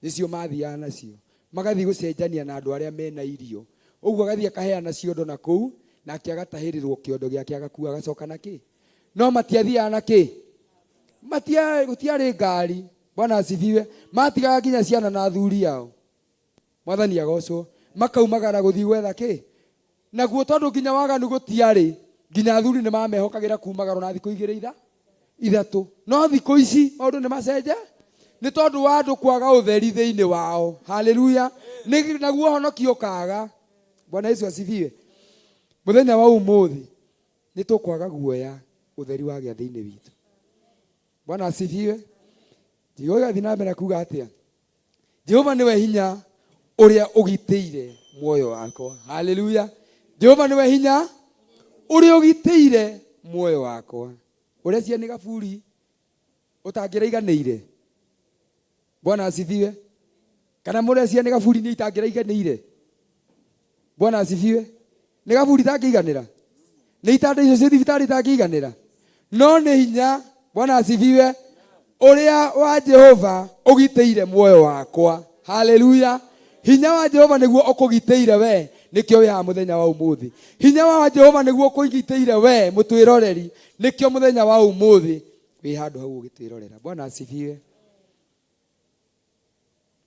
Nĩcio mathiaga nacio. Magathiĩ gũcenjania na andũ arĩa mena irio. Ũguo agathiĩ akaheana ciondo na kũu, nake agatahĩrĩrwo kĩondo gĩake agakua agacoka na kĩ? No matiathiaga na kĩ? Matia, gũtiarĩ ngari. Bwana asifiwe. Matigaga nginya ciana na athuri ao. Mwathani agocwo. Makaumagara gũthiĩ gwetha kĩ? Naguo tondũ nginya waganu gũtiarĩ, nginya athuri nĩ mamehokagĩra kumagara ona thikũ igĩrĩ itha ithatũ. No thikũ ici maũndũ nĩ macenje nĩ tondũ wa andũ kwaga ũtheri thĩinĩ wao. Haleluya. Nĩ naguo ũhonokio ũkaga. Bwana Yesu asifiwe. Mũthenya wa ũmũthĩ nĩ tũkwaga guoya ũtheri wagĩa thĩinĩ witũ. Bwana asifiwe. Kiugo gĩgathiĩ na mbere kuga atĩa? Jehova nĩwe hinya ũrĩa ũgitĩire muoyo wakwa. Haleluya. Jehova nĩwe hinya ũrĩa ũgitĩire muoyo wakwa. Ũrecia nĩ gaburi ũtangĩraiganĩire. Bwana asifiwe. Kana mũrecia nĩ gaburi niĩ itangĩraiganĩire. Bwana asifiwe. Nĩ gaburi itangĩiganĩra. Nĩ itanda icio cia thibitarĩ itangĩiganĩra. No nĩ hinya, Bwana asifiwe, ũrĩa wa Jehova ũgitĩire muoyo wakwa. Haleluya. Hinya wa Jehova nĩguo ũkũgitĩire we, nĩkĩo wĩ haha mũthenya wa ũmũthĩ. Hinya wa Jehova nĩguo ũkũgitĩire we mũtwĩroreri, nĩkĩo mũthenya wa ũmũthĩ wĩ handũ hau ũgĩtwĩrorera. Bwana asifiwe.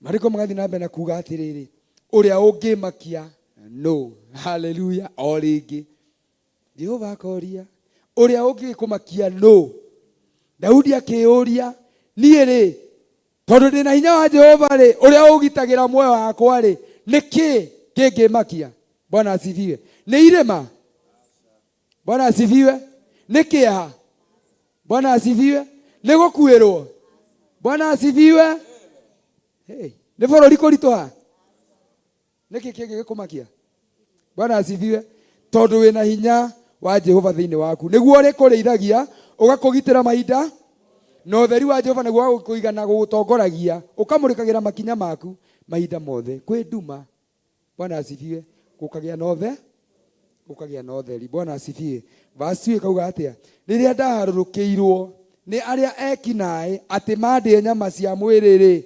Marĩko magathiĩ na mbere na kuga atĩrĩrĩ, ũrĩa ũngĩmakia no. Haleluya. O rĩngĩ Jehova akoria, ũrĩa ũngĩkũmakia nũ? Daudi akĩyũria, niĩ rĩ, tondũ ndĩ na hinya wa Jehova rĩ, ũrĩa ũgitagĩra muoyo wakwa rĩ, nĩ kĩ kĩngĩmakia? Bwana asifiwe. Nĩ irĩma? Bwana asifiwe. Nĩ kĩeha? Bwana asifiwe. Nĩ gũkuĩrwo? Bwana asifiwe. Hey, nĩ bũrũri kũritũha? Nĩkĩ kĩngĩgĩkũmakia? Bwana asifiwe. Tondũ wĩna hinya wa Jehova thĩinĩ waku, nĩguo ũrĩkũrĩithagia, ũgakũgitĩra mahinda, na ũtheri wa Jehova nĩguo wagũkũigana gũgũtongoragia, ũkamũrĩkagĩra makinya maku mahinda mothe. Kwĩ nduma, Bwana asifiwe, gũkagĩa na ũthe gũkagĩa na ũtheri. Bwana asifiwe. Verse 2 ĩkauga atĩa? Rĩrĩa ndaharũrũkĩirwo nĩ arĩa eki naĩ atĩ mandĩe nyama cia mwĩrĩ-rĩ,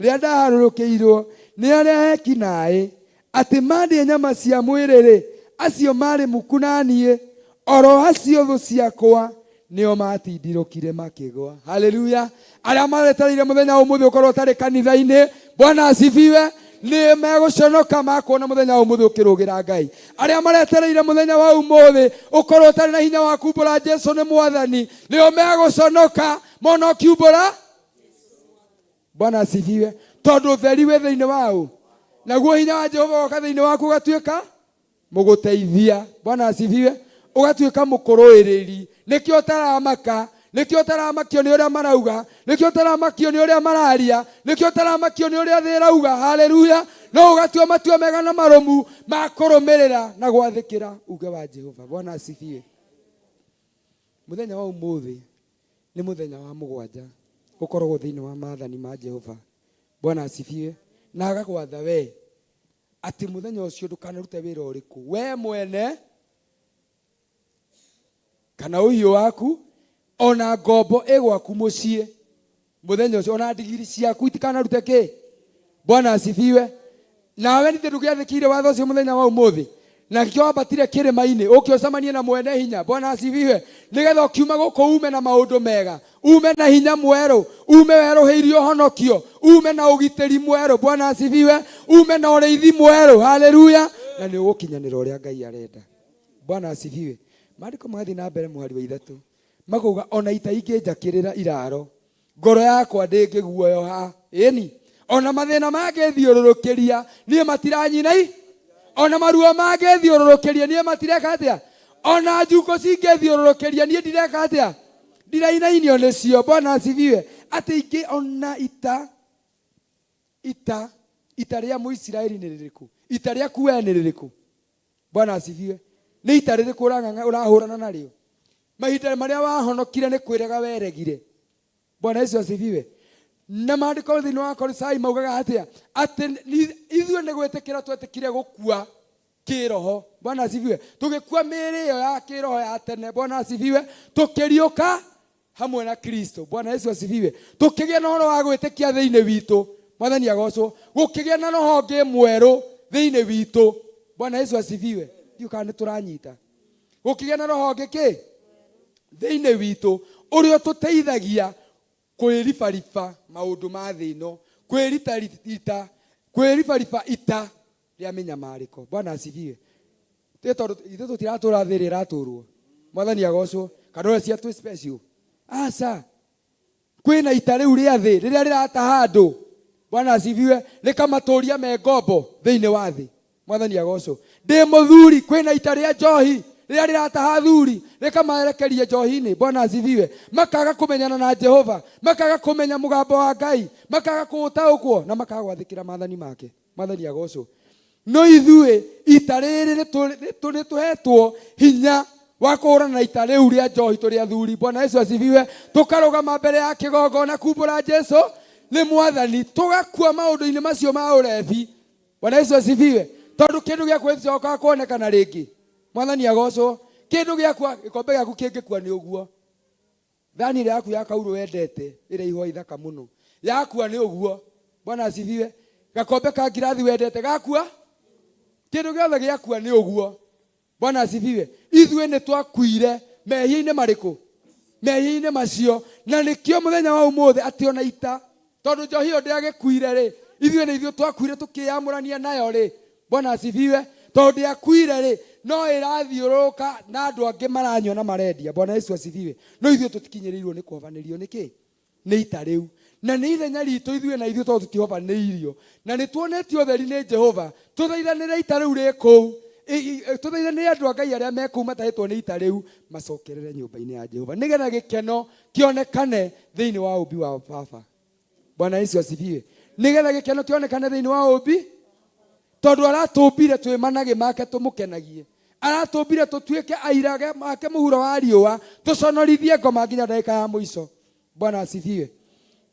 Rĩrĩa ndaharũrũkĩirwo nĩ arĩa eki naĩ, atĩ mandĩe nyama cia mwĩrĩ-rĩ, acio maarĩ muku na niĩ, o ro acio thũ ciakwa, nĩo maatindirũkire makĩgwa. Haleluya! Arĩa maretereire mũthenya wa ũmũthĩ ũkorwo ũtarĩ kanitha-inĩ, Bwana asifiwe, nĩ megũconoka makuona mũthenya wa ũmũthĩ ũkĩrũgĩra Ngai. Arĩa maretereire mũthenya wa ũmũthĩ ũkorwo ũtarĩ na hinya wa kumbũra Jesu nĩ Mwathani, nĩo megũconoka mona ũkiumbũra Bwana asifiwe. Tondũ ũtheri wĩ thĩinĩ waũ, naguo hinya wa Jehova woka thĩinĩ waku ũgatuĩka mũgũteithia. Bwana asifiwe. Ũgatuĩka mũkũrũĩrĩri. Nĩkĩo ũtaramaka, nĩkĩo ũtaramakio nĩ ũrĩa marauga, nĩkĩo ũtaramakio nĩ ũrĩa mararia, nĩkĩo ũtaramakio nĩ ũrĩa thĩ ĩrauga. Haleluya. No ũgatua matua mega na marũmu ma kũrũmĩrĩra na gwathĩkĩra uge wa Jehova. Bwana asifiwe. Mũthenya wa ũmũthĩ Nĩ mũthenya wa mũgwanja ũkoragwo thĩinĩ wa maathani ma Jehova. Bwana asifiwe. Na agagwatha we atĩ mũthenya ũcio ndũkanarute wĩra ũrĩkũ, we mwene kana ũhiũ waku, ona ngombo ĩ gwaku mũciĩ mũthenya ũcio, ona ndigiri ciaku itikanarute kĩ. Bwana asifiwe. Nawe nĩ ndũgĩathĩkĩire watho ũcio mũthenya wa ũmũthĩ, na kĩo wambatire kĩrĩma-inĩ ũke ũcemanie na mwene hinya. Bwana asifiwe. Nĩgetha ũkiuma gũkũ ume na maũndũ mega, ume na hinya mwerũ, ume werũhĩirie ũhonokio, ume na ũgitĩri mwerũ. Bwana asifiwe. Ume na ũrĩithi mwerũ. Haleluya. Na nĩ ũgũkinyanĩra ũrĩa Ngai arenda. Bwana asifiwe. Maandĩko magathiĩ na mbere mũhari wa ithatũ makauga, ona ita ingĩnjakĩrĩra iraro, Ngoro yakwa ndĩngĩguoyoha, ĩni, o na mathĩna mangĩthiũrũrũkĩria niĩ matiranyinai, o na maruo mangĩthiũrũrũkĩria niĩ matireka atĩa, o na njukũ cingĩthiũrũrũkĩria niĩ ndireka atĩa, ndirainainio nĩcio. Bwana asifiwe. Atĩ ingĩ ona ita ita ita rĩa Mũisiraeli nĩ rĩrĩkũ? Ita rĩaku we nĩ rĩrĩkũ? Bwana asifiwe. Nĩ ita rĩrĩkũ ũrahũrana narĩo? Mahinda marĩa wahonokire nĩ kwĩrega weregire. Bwana Yesu asifiwe. Na maandĩko thĩinĩ wa Kolosai maugaga atĩa? Atĩ ithuĩ nĩ gwĩtĩkĩra twetĩkire gũkua kĩroho. Bwana asifiwe. Tũgĩkua mĩĩrĩ ĩyo ya kĩroho ya tene. Bwana asifiwe. Tũkĩriũka. Hamwe na Kristo. Bwana Yesu asifiwe. Tũkĩgĩa na ũhoro wa gwĩtĩkia thĩinĩ witũ. Mwathani agocwo. Gũkĩgĩa na roho ũngĩ mwerũ thĩinĩ witũ. Bwana Yesu asifiwe. Ndiũ kana nĩ tũranyita. Gũkĩgĩa na roho ũngĩ kĩ thĩinĩ witũ ũrĩa ũtũteithagia kwĩribariba maũndũ ma thĩ ĩno, kwĩritarita, kwĩribariba ita rĩa mĩnyamarĩko. Bwana asifiwe. Tĩ tondũ ithuĩ tũtiratũra thĩ ĩrĩa ĩratũrwo. Mwathani agocwo. Kana ũreciria twĩ special? Aca. Kwĩna ita rĩu rĩa thĩ rĩrĩa rĩrataha andũ. Bwana asifiwe. Rĩkamatũria me ngombo thĩinĩ wa thĩ. Mwathani agocwo. Ndĩ mũthuri, kwĩna ita rĩa njohi rĩrĩa rĩrataha athuri rĩkamarekeria njohi-inĩ. Bwana asifiwe. Makaga kũmenyana na Jehova, makaga kũmenya mũgambo wa Ngai, makaga kũũtaũkwo na makaga gwathĩkĩra maathani make. Mwathani agocwo. No ithuĩ ita rĩrĩ nĩtũhetwo hinya wa kũhũrana na ita rĩu rĩa njohi tũrĩ athuri. Bwana Yesu asifiwe. Tũkarũgama mbere ya kĩgongona kumbũra Jesu nĩ Mwathani, tũgakua maũndũ-inĩ macio ma ũrebi. Bwana Yesu asifiwe. Tondũ kĩndũ gĩakwa gĩticokaga kuonekana rĩngĩ. Mwathani agocwo. Kĩndũ gĩakwa, gĩkombe gĩaku kĩngĩkua nĩ ũguo. Thani ĩrĩa yaku ya kaurũ wendete, ĩrĩa ihũa ithaka mũno, yakua nĩ ũguo. Bwana asifiwe. Gakombe ka ngirathi wendete gakua, kĩndũ gĩothe gĩakua nĩ ũguo. Bwana asifiwe. Ithuĩ nĩ twakuire mehia-inĩ marĩkũ? Mehia-inĩ macio. Na nĩkĩo mũthenya wa ũmũthĩ atĩ ona ita, tondũ njohi ĩyo ndĩagĩkuire rĩ, ithuĩ nĩ ithuĩ twakuire tũkĩyamũrania nayo rĩ. Bwana asifiwe. Tondũ ndĩakuire rĩ, no ĩrathiũrũrũka na andũ angĩ maranyua na marendia. Bwana Yesu asifiwe. No ithuĩ tũtikinyĩrĩirwo nĩ kũhobanĩrio nĩ kĩ? Nĩ ita rĩu. Na nĩ ithenya ritũ ithuĩ na ithuĩ tondũ tũtihobanĩirio. Na nĩ tuonetio ũtheri nĩ Jehova, tũthaithanĩre ita rĩu rĩ kũu, tũthaithanĩre andũ a Ngai arĩa me kũu matahĩtwo nĩ ita rĩu, macokerere nyũmba-inĩ ya Jehova, nĩgetha gĩkeno kĩonekane thĩinĩ wa ũũmbi wa Baba. Bwana Yesu asifiwe. Nĩgetha gĩkeno kĩonekane thĩinĩ wa ũũmbi, tondũ aratũmbire twĩ managĩ make tũmũkenagie. Aratũmbire tũtuĩke aira ake mũhuro wa riũa, tũconorithie ngoma nginya ndagĩka ya mũico. Bwana asifiwe.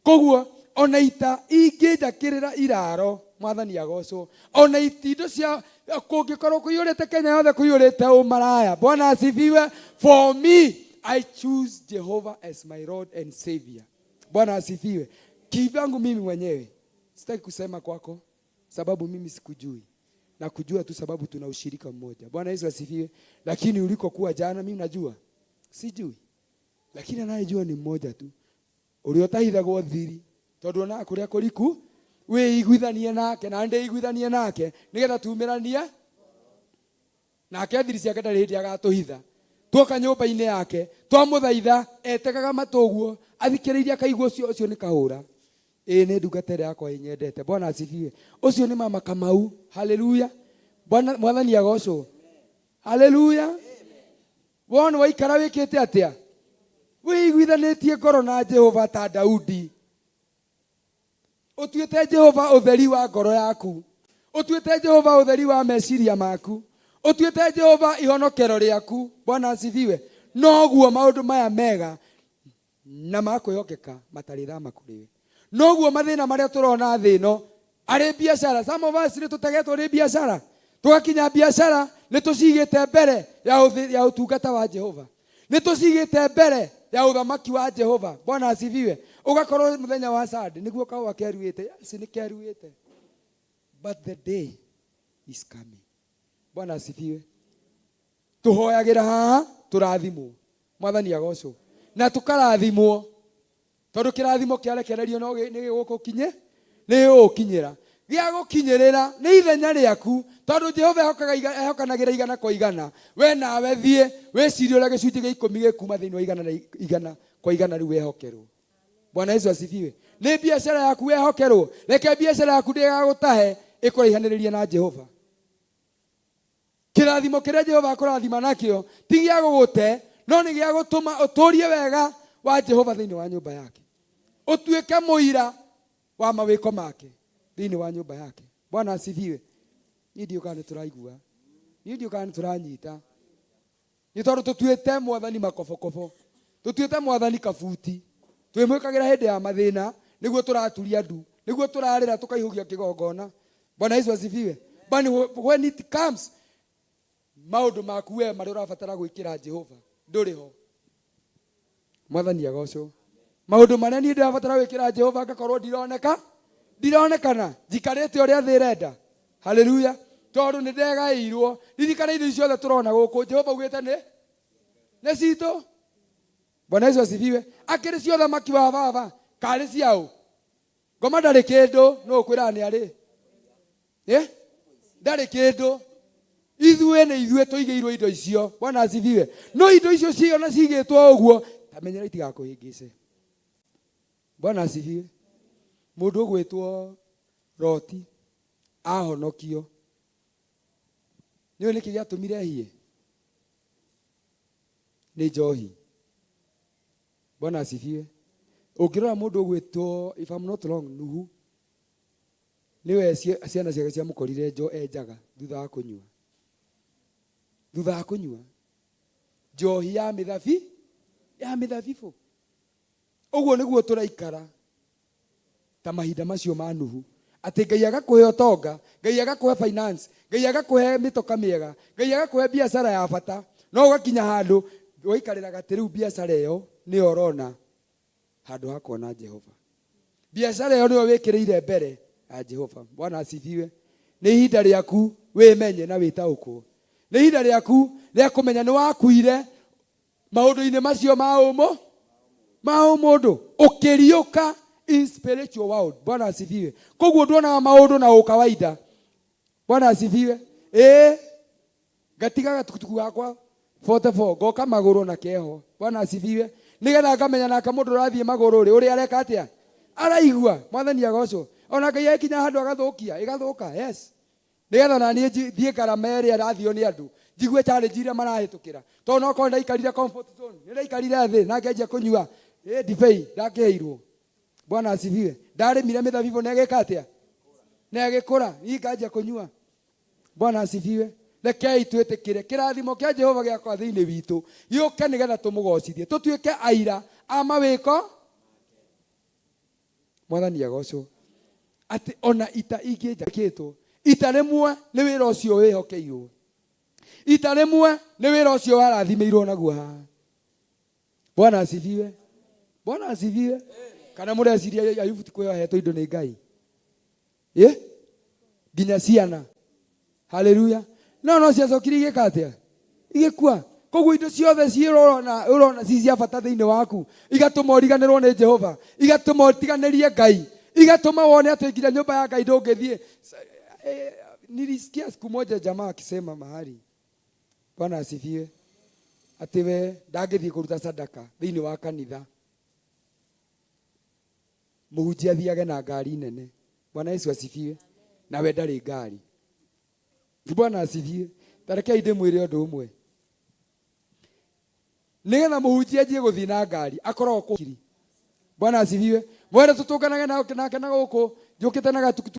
Koguo ona ita ingĩnjakĩrĩra iraro, Mwathani agocwo. Ona itindo cia kũngĩkorwo kũiyũrĩte Kenya yothe kũiyũrĩte ũmaraya. Bwana asifiwe. For me, I choose Jehovah as my Lord and Savior. Bwana asifiwe. Kivyangu mimi mwenyewe sitaki kusema kwako sababu mimi sikujui. Na kujua tu sababu tuna ushirika mmoja. Bwana Yesu asifiwe. Lakini ulikokuwa jana mimi najua. Sijui. Lakini anayejua ni mmoja tu. Ũrĩa ũtahithagwo thiri tondũ onaga kũrĩa kũriku wĩiguithanie nake na ndĩiguithanie nake nĩgetha tumĩranie nake thiri ciake ndarĩ hĩndĩ agatũhitha. Tuoka nyũmba-inĩ yake twamũthaitha etegaga matũ ũguo athikĩrĩirie akaigua ũcio ũcio nĩ kahũra. Ĩĩ nĩ ndungata ĩrĩa yakwa ĩnyendete. Bwana asifiwe. Ũcio nĩ mama Kamau. Haleluya. Bwana Mwathani agocwo. Haleluya. Wona waikara wĩkĩte atĩa? Wĩiguithanĩtie ngoro na Jehova ta Daudi. Ũtuĩte Jehova ũtheri wa ngoro yaku. Ũtuĩte Jehova ũtheri wa meciria maku. Ũtuĩte Jehova ihonokero rĩaku. Bwana asifiwe. Noguo maũndũ maya mega na ma kwĩhokeka matarĩthama kũrĩ we. Noguo mathĩna marĩa tũrona thĩ ĩno arĩ biacara. Some of us nĩ tũtegetwo nĩ biacara. Tũgakinya biacara nĩ tũcigĩte mbere ya ũtungata wa Jehova. Nĩ tũcigĩte mbere ya ũthamaki wa Jehova. Bwana asifiwe. Ũgakorwo mũthenya wa Sunday nĩguo kahũa keruĩte. Yes, nĩ keruĩte. But the day is coming. Bwana asifiwe. Tũhoyagĩra haha tũrathimwo. Mwathani agocwo. Na tũkarathimwo. Tondũ kĩrathimo kĩarekererio no nĩ gĩgũgũkinye, nĩ gĩgũgũkinyĩra. Gĩa gũkinyĩrĩra nĩ ithenya rĩaku, tondũ Jehova ehokanagĩra igana kwa igana. We nawe thiĩ wĩcirie ũrĩa gĩcunjĩ gĩa ikũmi gĩkuma thĩinĩ wa igana na igana kwa igana rĩu wehokerwo. Bwana Yesu asifiwe. Nĩ biacara yaku wehokerwo, reke biacara yaku ndĩgagũtahe ĩkũraihanĩrĩrie na Jehova. Kĩrathimo kĩrĩa Jehova akũrathima nakĩo ti gĩa gũgũte, no nĩ gĩa gũtũma ũtũrie wega wa Jehova thĩinĩ wa nyũmba yake, ũtuĩke mũira wa mawĩko make thĩinĩ wa nyũmba yake. Bwana asifiwe. Niĩ ndiũĩ kana nĩ tũraigua, niĩ ndiũĩ kana nĩ tũranyita. Nĩ tondũ tũtuĩte Mwathani makobokobo, tũtuĩte Mwathani kabuti, twĩmwĩkagĩra hĩndĩ ya mathĩna, nĩguo tũraturia ndu, nĩguo tũrarĩra tũkaihũgia kĩgongona. Bwana Yesu asifiwe. But when it comes, maũndũ maku we marĩa ũrabatara gwĩkĩra Jehova ndũrĩ ho. Mwathani agocwo. Maũndũ marĩa niĩ ndĩrabatara gwĩkĩra Jehova ngakorwo ndironeka, ndironekana njikarĩte ũrĩa thĩ ĩrenda. Haleluya. Tondũ nĩ ndegaĩirwo. Ririkana indo ici ciothe tũrona gũkũ Jehova augĩte nĩ citũ. Bwana Yesu asifiwe. Akĩrĩ cia ũthamaki wa baba karĩ ciaũ? Ngoma ndarĩ kĩndũ, nũ ũkwĩraga nĩ arĩ? Eh? Ndarĩ kĩndũ. Ithuĩ nĩ ithuĩ tũigĩirwo indo icio. Bwana asifiwe. No indo icio ciona cigĩtwo ũguo, ta menyera itigakũhĩngĩce. Bwana asifiwe. Mũndũ ũgwĩtwo Loti ahonokio. Nĩũĩ nĩkĩ gĩatũmire ehie? Nĩ njohi. Bwana asifiwe. Ũngĩrora mũndũ ũgwĩtwo, if I'm not wrong, Nuhu, nĩwe ciana ciake ciamũkorire njo enjaga thutha wa kũnyua. Thutha wa kũnyua njohi ya mĩthabi, ya mĩthabibũ. Ũguo nĩguo tũraikara ta mahinda macio ma Nuhu, atĩ Ngai agakũhe ũtonga, Ngai agakũhe finance, Ngai agakũhe mĩtoka mĩega, Ngai agakũhe biacara ya bata, no ũgakinya handũ waikarĩra gatĩ rĩu biacara ĩyo nĩyo ũrona handũ ha kuona Jehova. Biacara ĩyo nĩyo wĩkĩrĩire mbere ya Jehova. Bwana asifiwe. Nĩ ihinda rĩaku wĩmenye na wĩtaũkwo. Nĩ ihinda rĩaku rĩa kũmenya nĩ wakuire maũndũ-inĩ macio ma ũmũ ma ũmũndũ, ũkĩriũka in spiritual world. Bwana asifiwe. Koguo nduonaga maũndũ na ũkawaida. Bwana asifiwe. Ĩĩ, ngatiga gatukutuku gakwa 44 ngoka magũrũ na keho. Bwana asifiwe. Nĩgetha ngamenya nake mũndũ ũrathiĩ magũrũ rĩ, ũrĩa areka atĩa, araigua. Mwathani agocwo. Ona Ngai agĩkinya handũ agathũkia, ĩgathũka. Yes. Nĩgetha ona niĩ thiĩ ngarama ĩrĩa ĩrathio nĩ andũ, njigue challenge iria marahĩtũkĩra. Tondũ no korwo ndaikarire comfort zone, nĩ ndaikarire thĩ na ngĩanjia kũnyua ndibei ndakĩheirwo. Bwana asifiwe. Ndarĩmire mĩthabibũ na ĩgĩka atĩa? Na ĩgĩkũra, niĩ nganjia kũnyua. Bwana asifiwe. Rekei twĩtĩkĩre kĩrathimo kĩa Jehova gĩakwa thĩinĩ witũ gĩũke nĩgetha tũmũgocithie, tũtuĩke aira a mawĩko. Mwathani agocwo. Atĩ ona ita ingĩnjakĩtwo, ita rĩmwe nĩ wĩra ũcio wĩhokeirwo, ita rĩmwe nĩ wĩra ũcio warathimĩirwo naguo haha. Bwana asifiwe. Bwana asifiwe. Kana mũreciria Ayubu ti kwĩho ahetwo indo nĩ Ngai? Ĩ? Nginya ciana. Haleluya. No no ciacokire igĩka atĩa? Igĩkua. Koguo indo ciothe ciĩrorona ũrona ci cia bata thĩinĩ waku, igatũma ũriganĩrwo nĩ Jehova, igatũma ũtiganĩrie Ngai, igatũma wone atĩ nginya nyũmba ya Ngai ndũngĩthiĩ. Nilisikia siku moja jamaa akisema mahali, Bwana asifiwe, atĩ we ndangĩthiĩ kũruta sadaka thĩinĩ wa kanitha, mũhunjia athiage na ngari nene. Bwana Yesu asifiwe. Nawe ndarĩ ngari. Bwana asifiwe. Ta rekei ndĩmwĩre ũndũ ũmwe. Nĩgetha mũhunjia anjie gũthiĩ na ngari akoragwo kũkiri. Bwana asifiwe. Mwene tũtũnganage nake na gũkũ njũkĩte na gatukutuku.